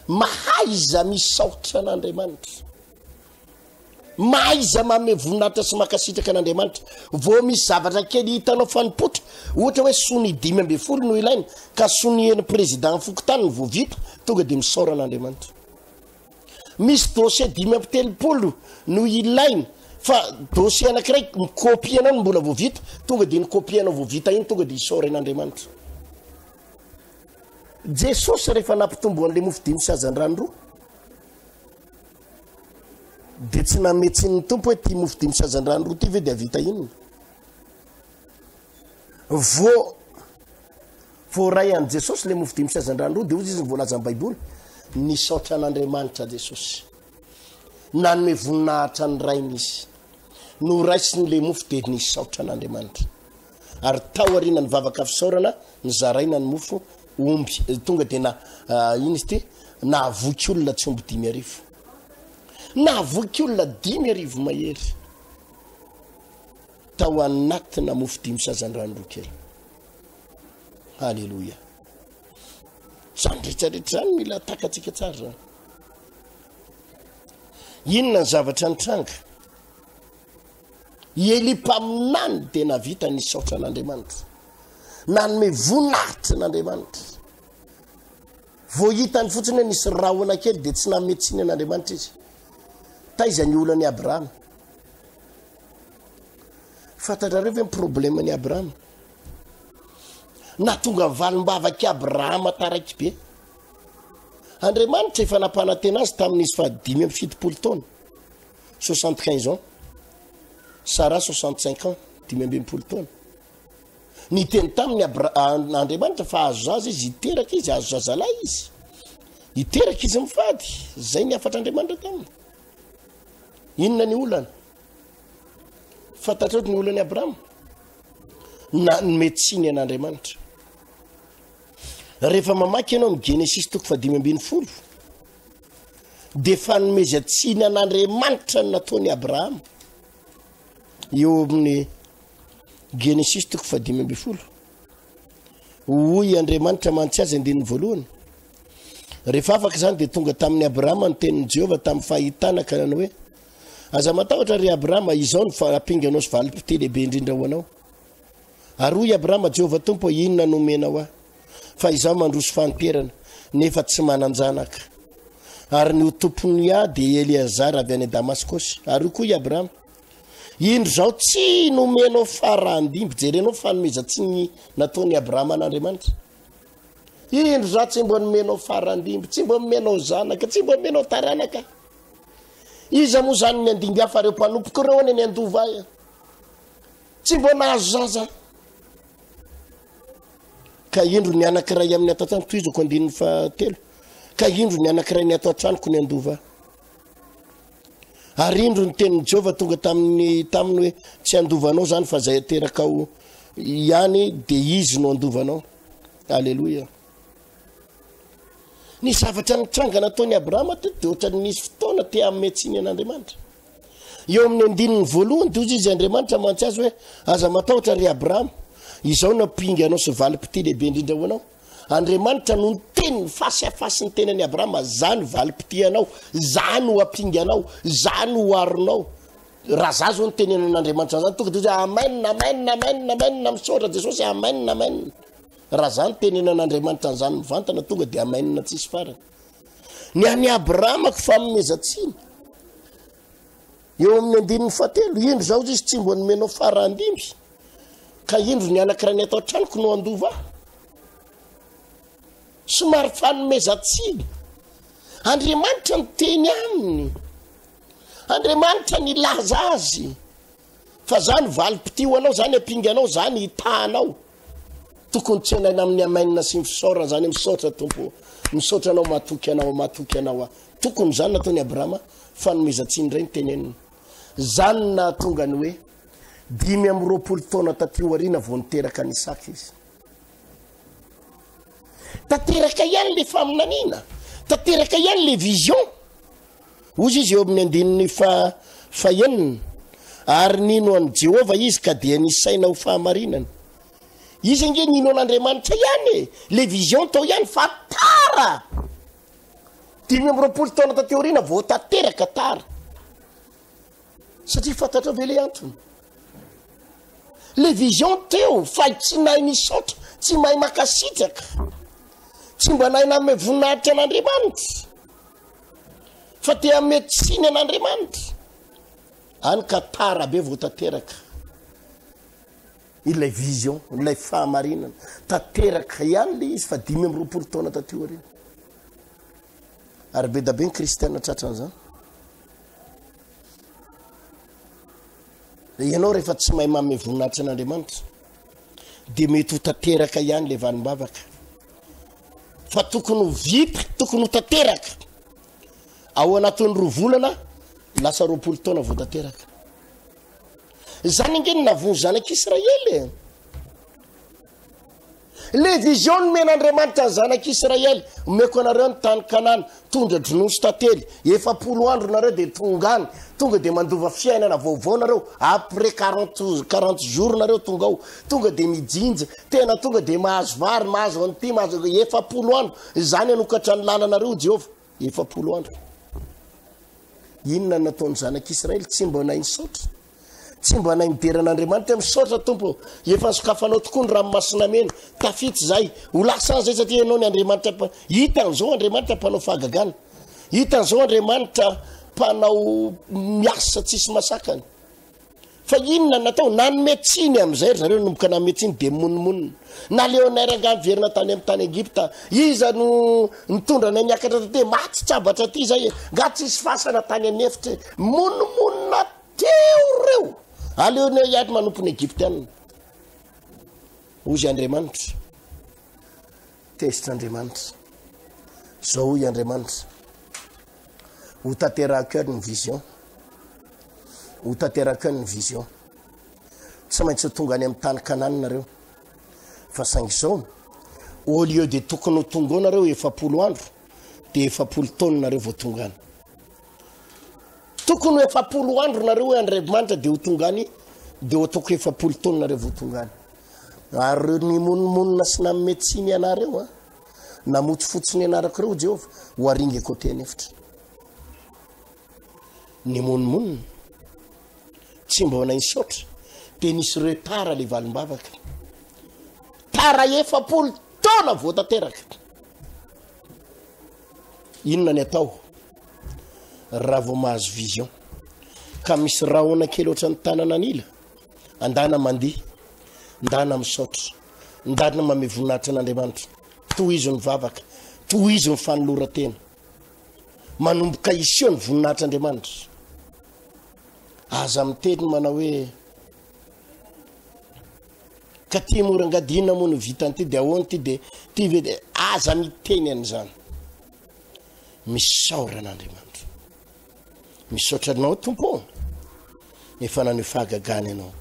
B: Mahaiza misaotra an'Andriamanitra. Mahaiza manome voninahitra sy mankasitraka an'Andriamanitra. Vao misy zavatra kely hitanao fa nipoitra, ohatra hoe sonia 15 no ilaina, ka sonian'ny président fokontany no vao vita, tonga dia misaora an'Andriamanitra. Misy dossier 35 no ilaina fa dossier anakiray ny copie anao no mbola vao vita, tonga dia ny copie anao vao vita iny tonga dia isaorana Andriamanitra. Jesosy rehefa nampitombo an'le mofo dimy sy hazandrano roa dia tsy nanome tsiny ny Tompo hoe ty mofo dimy sy hazandrano roa ty ve dia vita inona? Vao voaray an'i Jesosy le mofo dimy sy hazandrano roa dia hozy izy ny voalazan'ny Baiboly, nisaotra an'Andriamanitra Jesosy. Nanome voninahitra ny Rainy izy. Noraisiny le mofo dia nisaotra an'Andriamanitra. Ary tao aoriana ny vavaka fisaorana, nizaraina ny mofo omby eh, tonga dia na uh, ino izy ity nahavoky olona tsy omby 5000. Nahavoky olona 5000 mahery. Tao anatina mofo dimy sy hazandrano roa kely. Aleloia. Zany rehetrarehetra zany mila takatsika tsara zany. Inona ny zavatra nitranga? I Elia mpaminany dia navita nisaotra an'Andriamanitra. Nanome voninahitra an'Andriamanitra. Vao hitany fotsiny hoe nisy rahona kely dia tsy nanome tsiny an'Andriamanitra izy. Taiza ny olan'i Abrahama? Fantatrareo ve ny probleman'i Abrahama? Nahatonga ny valim-bavak'i Abrahama taraiky be. Andriamanitra efa nampanantena azy tamin'izy faha 75 taona, 75 ans. Sarah 65 ans, 65 taona. Niteny taminy Andriamanitra fa azo zaza izy, hiteraka izy, azo zazalahy izy. Hiteraka izy mivady. Zay ny hafatr'Andriamanitra taminy. Inona ny olana? Fantatrao ny olan'i Abrahama? Nanome tsiny an'Andriamanitra. Rehefa mamaky ianao amin'ny Genesisy toko fahadimy ambin'ny folo, dia fanomezan-tsiny an'Andriamanitra ny nataon'i Abrahama. Eo amin'ny Genesisy toko fahadimy ambin'ny folo. Hoy Andriamanitra mantsy azy andininy voalohany. Rehefa afaka izany dia tonga tamin'i Abrahama ny tenin'i Jehovah tamin'ny fahitana ka nanao hoe, Aza matahotra ry Abrahama, izao no ampinganao sy valim-pitia lehibe indrindra ho anao. Ary hoy Abrahama, Jehovah Tompo, inona no omenao ahy? Fa izaho mandroso fahanterana, nefa tsy manan-janaka. Ary ny ho tompon'ny ahy dia Eleazara avy any Damaskosy. Ary hoy koa i Abrahama, Indro izaho tsy nomenao fara-andimby. Jerenao fanomezan-tsiny nataon'i Abrahama an'Andriamanitra. Indro izaho tsy mba nomenao fara-andimby, tsy mba nomenao zanaka, tsy mba nomenao taranaka. Iza moa izany ny andimby ahy fa ireo mpanompoko ireo anie ny handova ahy. Tsy mba nahazo zaza aho. Ka indro ny anankiray amin'ny ato an-tranoko, tohizako andininy fahatelo. Ka indro ny anankiray ny ato an-tranoko ny handova ahy. Ary indro ny tenin'i Jehovah tonga tamin'ny taminy hoe, Tsy handova anao izany fa izay aterakao ihany dia izy no handova anao. Aleloia. Ny zavatra nitranga nataon'i Abrahama teto dia ohatran'ny nisy fotoana te hanome tsiny an'Andriamanitra. Eo amin'ny andininy voalohany dia hoy izy Andriamanitra mantsy azy hoe, Aza matahotra ry Abrahama, izao no ampinga anao sy valim-pitia lehibe indrindra ho anao. Andriamanitra no niteny ny face à face ny tenan'i Abrahama, za no valim-pitia anao, za no ampinganao, za no aronao. Raha za zao nitenenan'Andriamanitra an'izany tonga de hoe amen amen amen amen misaotra Jesosy amen amen. Raha za nitenenan'Andriamanitra an'izany mivantana tonga de amen tsisy farany. Ny an'i Abrahama ko fanomezan-tsiny. Eo amin'ny andininy fahatelo, indro zaho izy tsy mba nomenao fara-andimby, ka indro ny anankiray ny ato an-tranoko no handova ahy. Somary fanomezan-tsiny. Andriamanitra niteny aminy. Andriamanitra nilaza azy fa za no valim-pitia ho anao, za ny ampinga anao, za ny hitahanao. Tokony tsenaina amin'ny amen sy ny fisaorana zany, misaotra Tompo, misaotra anao, matoky anao, matoky anao aho. Tokony zany nataon'i Abrahama, fanomezan-tsiny indray ny teneniny. Zany no nahatonga ny hoe 25 taona taty aoriana vao niteraka an'i Isaka izy. Tanteraka ihany le faminaniana, tanteraka ihany le vision. Hozy izy eo amin'ny andininy fahenina, Ary nino an'i Jehovah izy ka dia nisaina ho fahamarinana. Izy ange nino an'Andriamanitra ihany e! Le vision tao ihany fa tara! 25 taona taty aoriana vao tanteraka tara. Satria fantatrao ve le antony? Le vision teo fa tsy nahay nisaotra, tsy mahay mankasitraka, tsy mba nahay nanome voninahitra an'Andriamanitra. Fa te hanome tsiny an'Andriamanitra. Any ka tara be vao tanteraka ilay vision, ilay fahamarinana. Tanteraka ihany le izy fa 25 taona taty aoriana. Ary be da be ny kristiana tratran'izany. Ianao rehefa tsy mahay manome voninahitra an'Andriamanitra dia mety ho tanteraka ihany le valim-bavaka. Fa tokony ho vita, tokony ho tanteraka ao anatin'ny roa volana, lasa 20 taona vao tanteraka. Izany ange no navoan'ny zanak'Israely e. Le vision nomen'Andriamanitra ny zanak'Israely, omeko anareo ny tany Kanana, tondra-dronono sy tantely, 40 andro nareo dia tonga any, tonga dia mandova fiainana vaovao nareo, après 40 jours nareo tonga ao, tonga dia mijinja, tena tonga dia mahazo vary, mahazo an'ity, mahazo, 40 andro, izany hanokatra ny lalanareo Jehovah, 40 andro. Inona no nataon'ny zanak'Israely? Tsy mba nahay nisaotra. Tsy mba nahay nidera an'Andriamanitra hoe misaotra Tompo ô, efa nosokafanao tokoa ny ranomasina mena, tafita izahay, ho lasa any izay satria Ianao ny Andriamanitra mpa-, hitan'izao Andriamanitra mpanao fahagagana, hitan'izao Andriamanitra mpanao miasa tsisy masakany. Fa inona no natao? Nanome tsiny amin'izay ry zareo, nanomboka nanome tsiny dia mimonomonona. Naleonay rangahy niverina tany amin'ny tany Egypta, iza no nitondra anay niakatra taty, maty tsabatra aty izay e, nga tsisy fasana tany an'efitra e, mimonomonona Teo reo! Aleonay hiady manompo ny Egyptiana. Hozy Andriamanitra. Tezitra Andriamanitra. Zao hoy Andriamanitra. Ho tanterahako eo ny vision. Ho tanterahako eo ny vision. Tsy maintsy ho tonga any amin'ny tany Kanana nareo. Fa saingy zao, au lieu de tokony ho tonga ao nareo 40 andro, dia 40 taona nareo vao tonga any. Tokony ho 40 andro nareo hoe Andriamanitra dia ho tonga any, dia ho ataoko 40 taona nareo vao tonga any. Ary ireo nimonomonona sy nanome tsiny anareo, a, namotsifotsy ny anarako ireo, Jehovah, ho aringako aty an'efitra. Nimonomonona, tsy mba naisotra, dia nisy retard le valim-bavaka. Tara 40 taona vao tanteraka. Inona ny atao raha vao mahazo vision ka misy rahona kely ohatran'ny tanana an'ila? Andana mandihy, ndana misaotra, ndana mamehy voninahitra an'Andriamanitra. Tohizo ny vavaka, tohizo ny fanoloran-tena. Manomboka hiseho ny voninahitr'Andriamanitra. Aza miteny manao hoe Ka ty moa rangah de inona moa no vitan'ity de ahoana ty de ty ve de aza miteny an'izany. Misaora an'Andriamanitra. Misaotra anao Tompo ô. Efa naneho fahagagana ianao.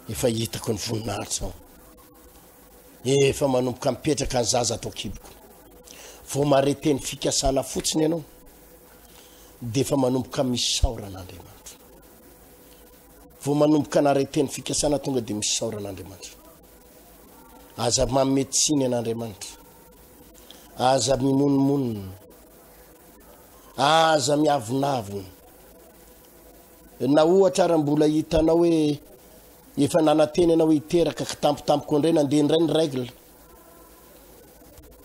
B: Efa hitako ny voninahitrao. Efa manomboka mipetraka ny zaza ato an-kiboko. Vao mahare teny fikasana fotsiny ianao de efa manomboka misaora an'Andriamanitra. Vao manomboka naharay teny fikasana tonga dia misaora an'Andriamanitra. Aza manome tsiny an'Andriamanitra. Aza mimonomonona. Aza miavonavona. Na ohatra ara mbola hitanao hoe efa nanantena ianao hoe hiteraka ka tampotampoka indray nandeha indray ny règle.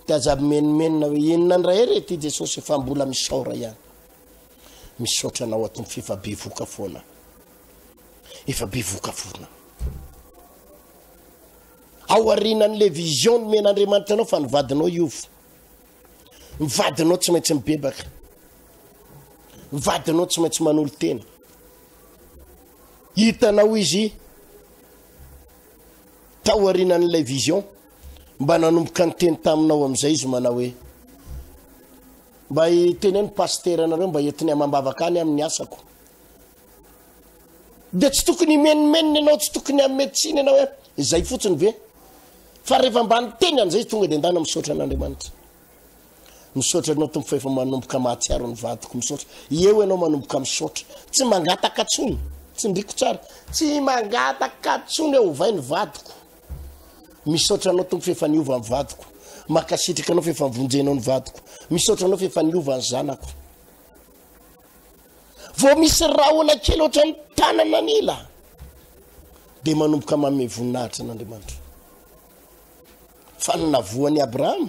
B: Dia aza mimenomenona hoe inona indray re ity Jesosy fa mbola misaora ihany. Misaotra anao aho Tompo f'efa bevoka foana. Efa bevoka foana. Ao aorianan'le vision nomen'Andriamanitra anao fa ny vadinao hiova. Ny vadinao tsy maintsy mibebaka. Ny vadinao tsy maintsy manolo-tena. Hitanao izy tao aorianan'ilay vision mba nanomboka niteny taminao amin'izay izy manao hoe mba iteneno pasitera anareo mba entiny amam-bavaka any amin'ny asako. Dia tsy tokony himenomenona ianao, tsy tokony hanome tsiny ianao hoe izay fotsiny ve? Fa rehefa mba niteny an'izay izy tonga dia ndana misaotra an'Andriamanitra. Misaotra anao Tompo fa efa manomboka mahatsiaro ny vadiko, misaotra. Eo ianao manomboka misaotra. Tsy mangataka tsony, tsindriko tsara. Tsy mangataka tsony hoe ovay ny vadiko. Misaotra anao Tompo fa efa niova ny vadiko. Mankasitraka anao fa efa nivonjenao ny vadiko. Misaotra anao fa efa niova ny zanako. Vao misy rahona kely ohatran'ny tanana an'ila dia manomboka manome voninahitra an'Andriamanitra. Fa ny navoan'i Abrahama,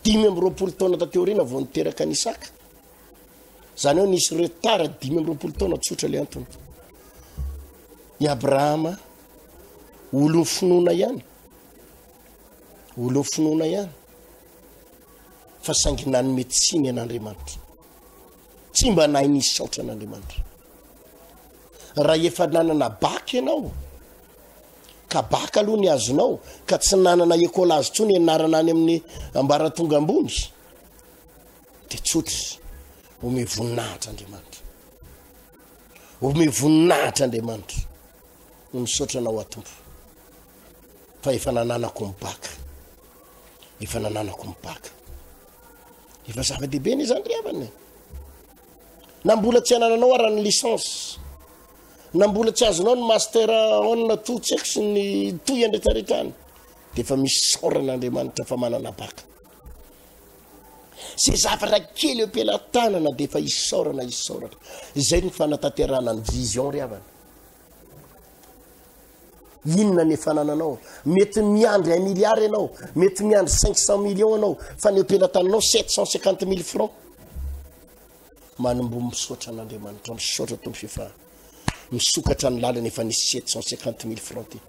B: 25 taona taty aoriana vao niteraka an'i Isaka. Izany hoe nisy retard 25 taona tsotra ilay antony. I Abrahama olon'ny finoana ihany. Olon'ny finoana ihany. Fa saingy nanome tsiny an'Andriamanitra. Tsy mba nahay nisaotra an'Andriamanitra. Raha efa nanana bac ianao, ka bac aloha ny azonao, ka tsy nanana écolage intsony ianarana any amin'ny ambaratonga ambony, dia tsotra, ome voninahitra Andriamanitra. Ome voninahitra Andriamanitra. Misaotra anao aho Tompo, fa efa nananako ny bac. Efa nananako ny bac. Efa zava-dehibe anie izany ry havana e. Na mbola tsy anananao ara ny licence, na mbola tsy azonao ny master on to tsy haiko sy ny toy andretraretra any, de efa misaorana Andriamanitra fa manana baka. Zay zavatra kely eo am-pelatanana de efa isaorana isaorana. Izay ny fanatanterahana ny vision ry havana. Inona ny efa anananao? Mety miandry un milliard ianao, mety miandry 500 millions ianao, fa ny eo am-pelatananao 750 mille francs. Manomboha misaotra an'Andriamanitra, misaotra Tompo f'efa misokatra ny lalana efa nisy 750 mille francs ty.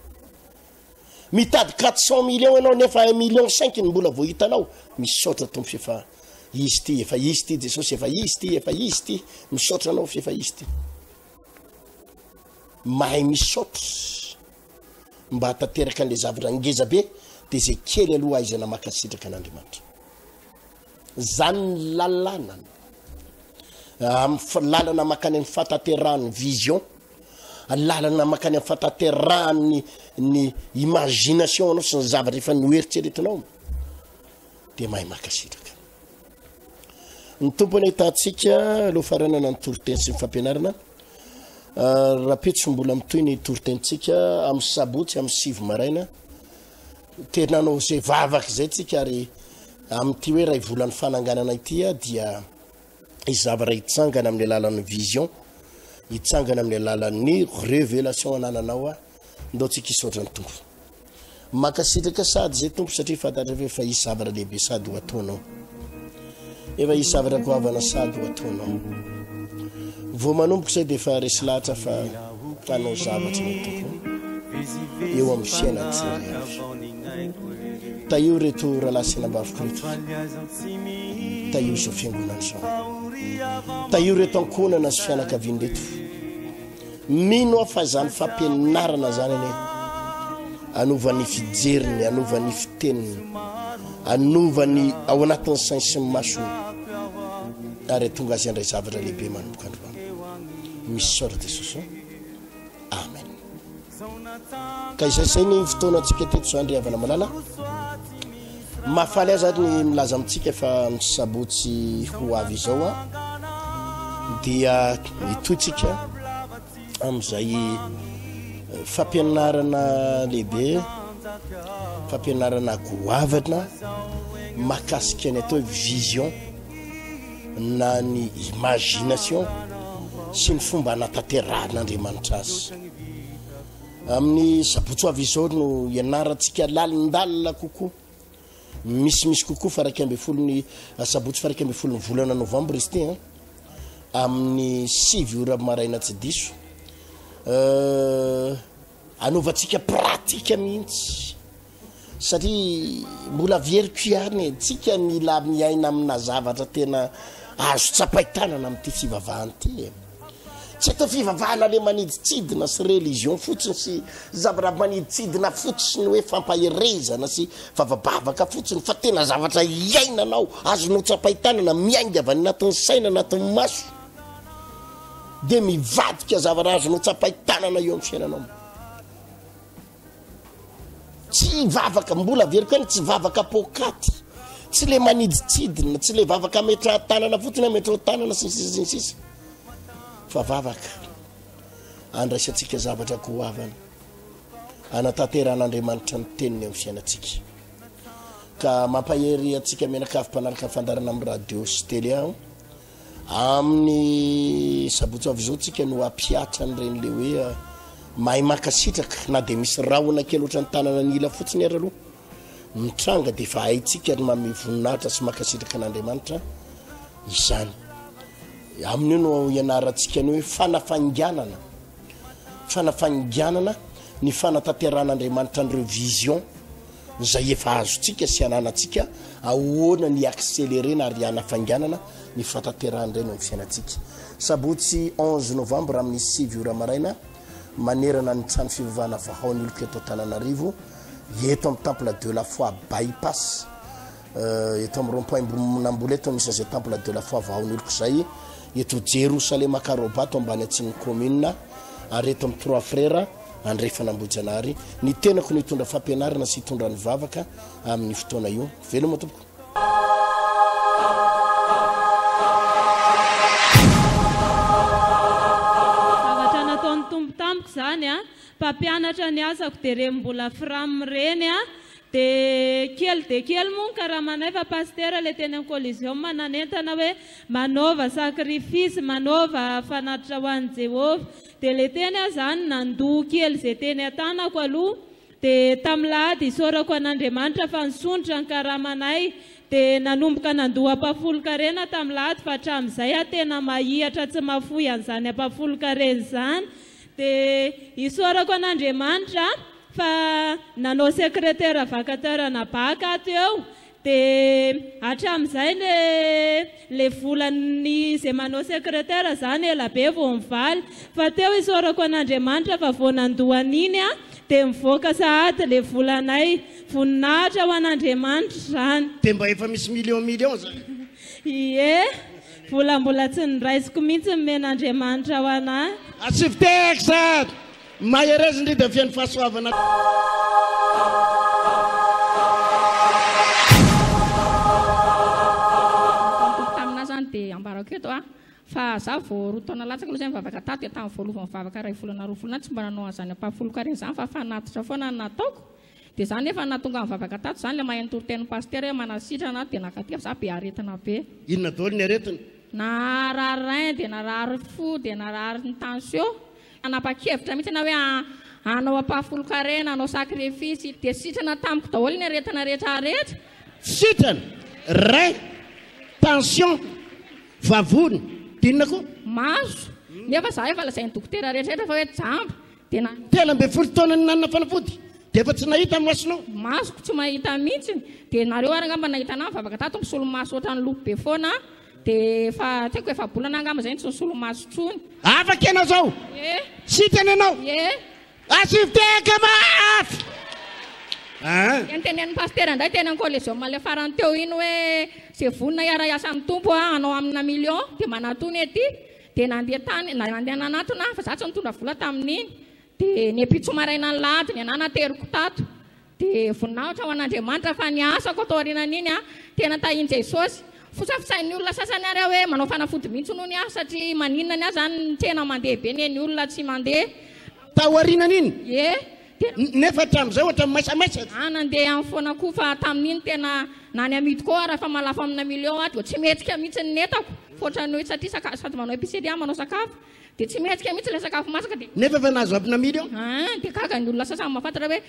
B: Mitady 400 millions ianao nefa 1 million 5 ny mbola vao hitanao. Misaotra Tompo f'efa izy ty, efa izy ty Jesosy, efa izy ty, efa izy ty. Misaotra anao f'efa izy ty. Mahay misaotra mba hahatanteraka an'ilay zavatra ngeza be dia izay kely aloha ahaizana mankasitraka an'Andriamanitra. Zany ny lalàna. Amin'ny lalana mankany amin'ny fahatanterahan'ny vision, lalana mankany amin'ny fahatanterahan'ny ny imagination anao sy ny zavatra efa noeritreretinao dia mahay mankasitraka. Ny Tompo anie hitantsika aloha faranana ny toriteny sy ny fampianarana. Ah, Rahampitso mbola mitohy ny toritenintsika amin'ny sabotsy amin'ny sivy maraina. Tena hanao izay vavaka izay tsika ary amin'ity hoe ray volan'ny fananganana ity ah, dia hisy zavatra hitsangana amin'ny alalan'ny vision, hitsangana amin'ny alalan'ny révélation anananao ah. Ndao tsika hisaotra ny Tompo. Mankasitraka sady zay Tompo satria fantatra fa efa hisy zavatra lehibe sady ho ataonao. Efa hisy zavatra goavana sady ho ataonao. Vao manomboka izay dia efa resy lahatra fa hanao zavatra ny Tompo eo amin'ny fiainan'ny tsirairay avy. Tahio ireto rahalahy sy anabaviko ireto. Tahio izao fiangonana izao. Tahio ireto ankohonana sy fianakaviana ireto. Mino aho fa izany fampianarana izany anie hanova ny fijeriny, hanova ny fiteniny, hanova ny ao anatin'ny sainy sy ny masony ary hatonga azy handray zavatra lehibe manomboka androany. Misaotra Jesosy. Amen. Ka izay izay ny fotoanantsika teto izany ry havana malala. Mahafaly ahy zany ny milaza amintsika fa ny sabotsy ho avy izao a dia hitohy-tsika amin'izay eh, fampianarana lehibe, fampianarana goavana mahakasika ny atao hoe vision na ny imagination. sy ny fomba anatanterahan'Andriamanitra azy. Amin'ny sabotsy ho avy izao no ianarantsika lalindalina kokoa, misimisy kokoa fa 11 ny sabotsy fa 11 ny volana novambra izy ity an, amin'ny 9 ora maraina tsy diso. Euh, anaovantsika pratika mihitsy Satria mbola averiko ihany e, tsika mila miaina amina zavatra tena azo tsapain-tanana amin'ity fivavahana ity e. Tsy atao fivavahana le maniditsidina sy religion fotsiny sy zavatra maniditsidina fotsiny hoe fampaherezana sy vavabavaka fotsiny fa tena zavatra iainanao, azonao tsapain-tanana, miainga avy any anatin'ny saina, anatin'ny maso, dia mivadika zavatra azonao tsapain-tanana eo amin'ny fiainanao. Tsy vavaka, mbola averiko ihany, tsy vavaka poakaty, tsy le maniditsidina, tsy le vavaka ametrahan-tanana fotsiny, ametraho tanana sy ny sisa sy ny sisa, fa vavaka andraisantsika zavatra goavana, anatanterahan'Andriamanitra ny teniny amin'ny fiainantsika. Ka mampahery antsika mianakavy mpanaraka ny fandaharana amin'ny radio sy télé aho, Amin'ny sabotsy avy izao tsika no hampihatra an'ireny le hoe mahay mankasitraka na dia misy rahona kely ohatran'ny tanana an'ila fotsiny ary aloha mitranga dia efa haintsika ny manome voninahitra sy mankasitraka an'Andriamanitra izany. Amin'io no ianarantsika ny hoe fanafainganana, fanafainganana ny fanatanterahan'Andriamanitra an'ireo vision izay efa azontsika sy ananantsika, ahoana ny hi-accelerer-na ary hanafainganana ny fahatanterahan'ireny amin'ny fiainantsika. Sabotsy 11 novambra amin'ny 9 ora maraina, manerana ny trano fivavahana Vahao ny oloko eto Antananarivo, eto amin'ny Temple de la Foi By-pass, eto amin'ny rond point Ambohimanambola eto misy an'izay Temple de la Foi Vahao ny oloko izay, eto Jerosalema Karobato ambany atsimon'ny commune, ary eto amin'ny Trois Frères, Andrefana Ambohijanahary, ny tenako no hitondra fampianarana sy hitondra ny vavaka amin'ny fotoana io. Veloma tompoko.
C: Zavatra nataon'ny Tompo tamiko izany an, mpampianatra ny asako dia ireny mbola fram ireny an, dia kely dia kely moa ny karamanay fa pasitera ilay teny amin'ny Coliseum nanentana hoe manaova sacrifice, manaova fanatitra ho an'i Jehovah, Dia le teny aho zany nandoa kely ze teny an-tanako aloha dia tamin'ny lahady isaorako an'Andriamanitra fa nisondrotra ny karamanay dia nanomboka nandoa ampahafolon-karena tamin'ny lahady fa hatramin'izay aho tena mahihatra tsy mahafoy an'izany ampahafolon-karena izany dia isaorako an'Andriamanitra fa nanao secretaire vacateur ana bac aho teo Dia hatramin'izay le le volan'ny izay manao secretaire zany ela be vao mivaly fa teo isaorako an'Andriamanitra fa vao nandoa an'iny aho dia mivoaka sahady le volanay. Voninahitra ho an'Andriamanitra izany.
B: Dia mba efa misy million million zany?
C: Ie, vola mbola tsy noraisiko mihitsy nomen'Andriamanitra ho anah.
B: Asivy tehaka! Mahereza indrindra feno fahasoavana.
D: Nataon'ny Tompo taminà zany dia ambarako eto a, fa za vao roa taona latsaka aloha zay nivavaka tato dia tamin'ny voalohany vao nivavaka iray volana roa volana tsy mba nanao an'izany ampahafolon-karena izany fa fanatitra foana no nataoko, dia za nefa nahatonga nivavaka tato zany ilay mahay nitory tenin'ny pasitera hoe manasitrana aho dia nankaty fa za be aretina be.
B: Inona daholo ny aretina?
D: Narary rein dia narary fo dia narary ny tension. Nanapa-kevitra mihitsy ianao hoe hanao ampahafolon-karena, hanao sacrifice, dia sitrana tamiko daholo ny aretina rehetra rehetra.
B: Sitrana, rein, tension, vavony, dia inona koa?
D: Maso, nefa za efa lazain'ny dokotera rehetra rehetra fa hoe jamba, dia na.
B: 13 taona nihinanana fanafody, dia efa tsy nahita ny masonao?
D: Masoko tsy mahita mihitsy, dia nareo ary angamba nahita anah nivavaka tato misolomaso ohatran'ny lopy be foana aho. Dia efa tsy haiko efa-bolana angamba izay no tsy nisolomaso intsony.
B: Afaka ianao izao!
D: Ie.
B: Sitrana ianao!
D: Ie.
B: Asio tehaka mafy! Ah.
D: Dia notenenin'ny pasitera indray teny amin'ny Coliseum ilay farany teo iny hoe izay vonona hiara-hiasa amin'ny Tompo hanao amina million dia manatona ety. Dia nandeha tany, nandeha nanatona aho fa izaho tsy nitondra vola tamin'iny. Dia ny ampitso marainan'ny lahady ny anah nateriko tato. Dia voninahitra ho an'Andriamanitra fa ny asako ato aorianan'iny an, tena tahin'i Jesosy. Fosafosain'ny olona sasany ary aho hoe manao fanafody mihitsy hono ny ahy satria maninona ny ahy izany ny tsena mandeha be ny olona tsy mandeha.
B: Taorianan'iny?
D: Ie. Dia.
B: Nefa hatramin'izay ohatran'ny maisamaisaka.
D: Aho nandeha ihany foana koa fa tamin'iny tena na ny amidy koa ary efa mahalafo amina million aho dia tsy mihetsika mihitsy ny entako fa ohatran'ny hoe satria saka sady manao épicerie aho manao sakafo. Dia tsy mihetsika mihitsy ilay sakafo masaka dia.
B: Nefa efa nahazo ampina million.
D: Aa dia gaga ny olona sasany mahafantatra hoe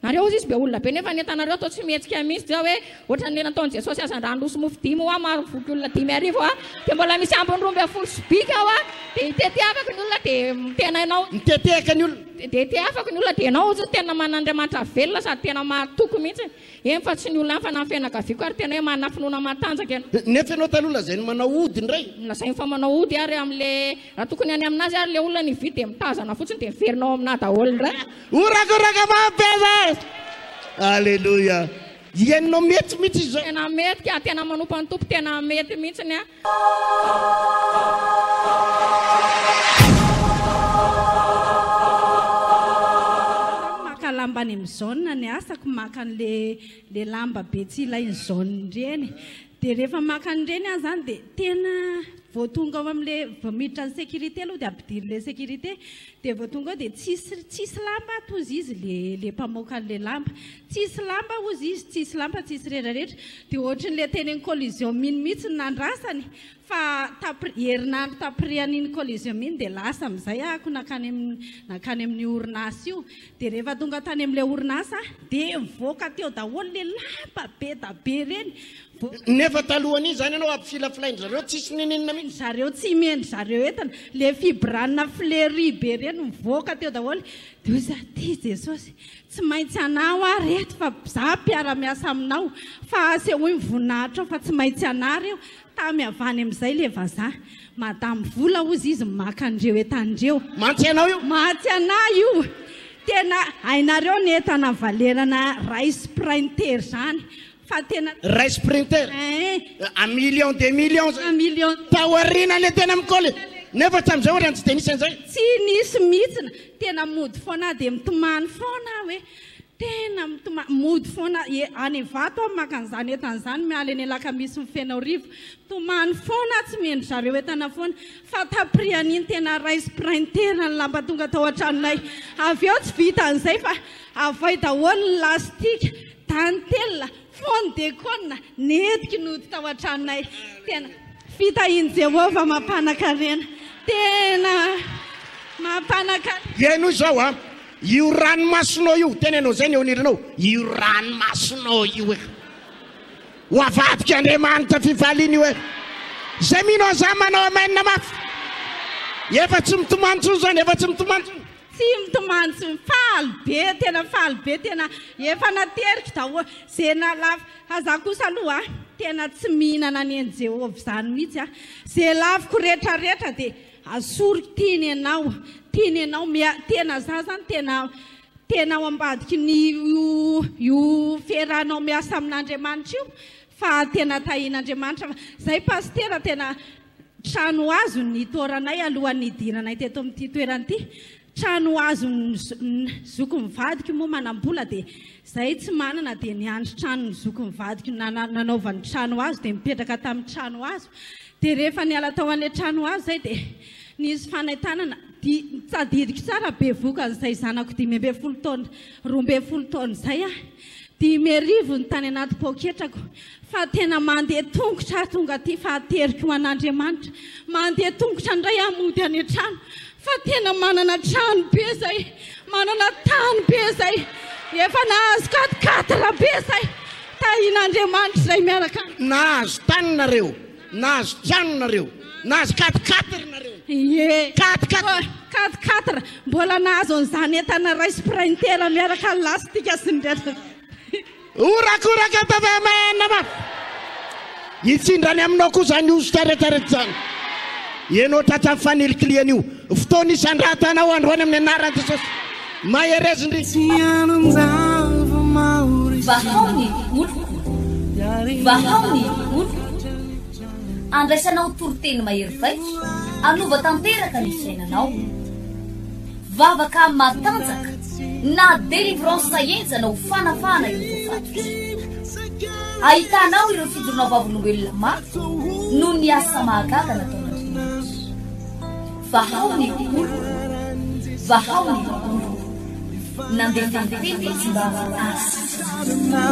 D: nareo hozy izy be olona be nefa ny entanareo toa tsy mihetsika mihitsy dia hoe ohatran'ny le nataon'i Jesosy hazandrano roa sy mofo dimy hoa maro voky olona 5000 hoa dia mbola misy ambiny 12 sobika hoa dia iteteafako ny olona dia tena ianao.
B: Mitetehaka ny olona.
D: Dia iteafako ny olona dia ianao hozy tena manan'Andriamanitra velona sady tena mahatoky mihitsy. Eny fa tsy ny olona hafa na ny fianakaviako ary tena hoe manana finoana matanjaka ianao.
B: Nefa ianao taloha lazainy manao ody indray.
D: Lazainy fa manao ody ary amin'le raha tokony any aminazy ary le olona nividy dia mitazana fotsiny dia miverina ao aminà daholo indray.
B: Horakoraka mafy aza! Aleloia! Iainao mety mihitsy izao.
D: Tena mety ka, tena manompo an'i Tompo tena mety mihitsiny a.
E: Maka lamba any amin'ny zone ny asako, maka an'le le lamba be tsy ilain'ny zone ireny. Dia rehefa maka an'ireny aho izany dia tena vao tonga ao amin'le vao miditra ny sécurité aloha dia ampidirin'ilay sécurité dia vao tonga ao dia tsisy tsisy lamba ato hozy izy le le mpamoaka an'le lamba. Tsisy lamba hozy izy, tsisy lamba, tsisy retraretra. Dia ohatrin'ilay teny amin'ny Coliseum iny mihitsy no nandrasany fa tapr herinandro taprian'iny Coliseum iny dia lasa amin'izay ahako nankany amin'ny nankany amin'io orinasa io. Dia rehefa tonga tany amin'ilay orinasa aho dia nivoaka teo daholo ilay lamba be da be ireny. Voaka.
B: Nefa talohan'iny izany ianao ampifilafilain-dry zareo tsisy n'inon'inona mihitsy.
E: Zareo tsy mihaino zareo entana. Ilay fibrana fleury be ireny mivoaka teo daholo. Dia hoy izaho, Ty Jesosy, Tsy maintsy anao aho reto fa za mpiara-miasa aminao fa asehoy ny voninahitrao fa tsy maintsy anah reo, tamy avy any amizay le vazaha. Madame vola ozy izy maka an'ireo entana ireo.
B: Mantsy anao io.
E: Mantsy anah io. Tena hainareo ny entana valerana rice printer zany fa tena.
B: Rice printer?
E: Eeh.
B: Un million des millions zay.
E: Un million.
B: Taoriana le tena mikoly. Nefa hatramin'izay ohatrany tsy dia nisy an'izay.
E: Tsy nisy mihitsy. Tena mody foana aho dia mitomany foana aho hoe tena mitomany, mody foana e, any Ivato aho maka an'izany entana izany miala eny Alakamisy Mifenaorivo, mitomany foana aho tsy mihendry zareo entana foana, fa taprian'iny tena raiso printer ny lamba tonga tao an-tranonay, avy eo tsy vitan'izay fa avay daholo ny lastika, dentelle, fond de cône, nentiko nody tao an-tranonay, tena fitahian'i Jehovah mampanakarena, tena mampanakarena.
B: Henoy izao an, io ranomasonao io, teneno an'izay ny eo anilanao, io ranomasonao io e, ho avadika Andriamanitra fifaliana io e, izay mino an'izany manao amen mafy, efa tsy mitomany intsony izany, efa tsy mitomany intsony.
E: Tsy mitomany tsy faly be tena faly be tena efa nateriko daholo ze nalafo fa za kosa aloha tena tsy mihinana ny an'i Jehovah izany mihitsy a ze lafoko rehetra rehetra dia asoriko tiany ianao tiany ianao mia tena za zany tena tena ao ambadiky ny io io fiarahanao miasa amin'Andriamanitra io fa tena tahian'Andriamanitra fa zay pasitera tena Trano hazo ny toeranay alohan'ny hidiranay teto amin'ity toerana ity. Trano hazo ny zoky mivadiko moa manam-bola dia izay tsy manana dia niandry trano ny zoky mivadiko nanaovany trano hazo dia nipetraka tamin'ny trano hazo. Dia rehefa niala tao an'ilay trano hazo izay dia nisy fanaintanana tadidiko tsara bevoka an'izay zanako 15 taona 12 taona izay aho. 5000 ny tany anaty poketrako. Fa tena mandeha tongotra aho tonga aty fa ateriko ho an'Andriamanitra. Mandeha tongotra indray aho mody any an-trano fa tena manana trano be zay, manana tany be zay, efa nahazo quatre quatre be zay. Tahian'Andriamanitra izay miaraka amiko.
B: Nahazo tany nareo, nahazo trano nareo, nahazo quatre quatre nareo.
E: Ie.
B: Quatre quatre.
E: Quatre quatre. Mbola nahazo an'izany entana rice printer miaraka lastika sy ny rehetra.
B: Horakoraka tavamaina mafy. Hitsindrany aminao koa izany hosotra rehetra rehetra izany. Ianao tratran'ny fanilikilihana io. Fotoana isandratanao androany amin'ny anaran'i Jesosy. Mahereza indry.
A: Vahao ny oloko, vahao ny oloko. Andraisanao toriteny mahery vaika, hanova tanteraka ny fiainanao. Vavaka matanjaka na délivrance henjana ho fanafahana ireo voafatotra. Ahitanao ireo fijoroana vavolombelona mafy noho ny asa mahagaga nataon'Andriamanitra. Vahao ny oloko, vahao ny oloko. Nandefa ny teny izy mba hahasitrana.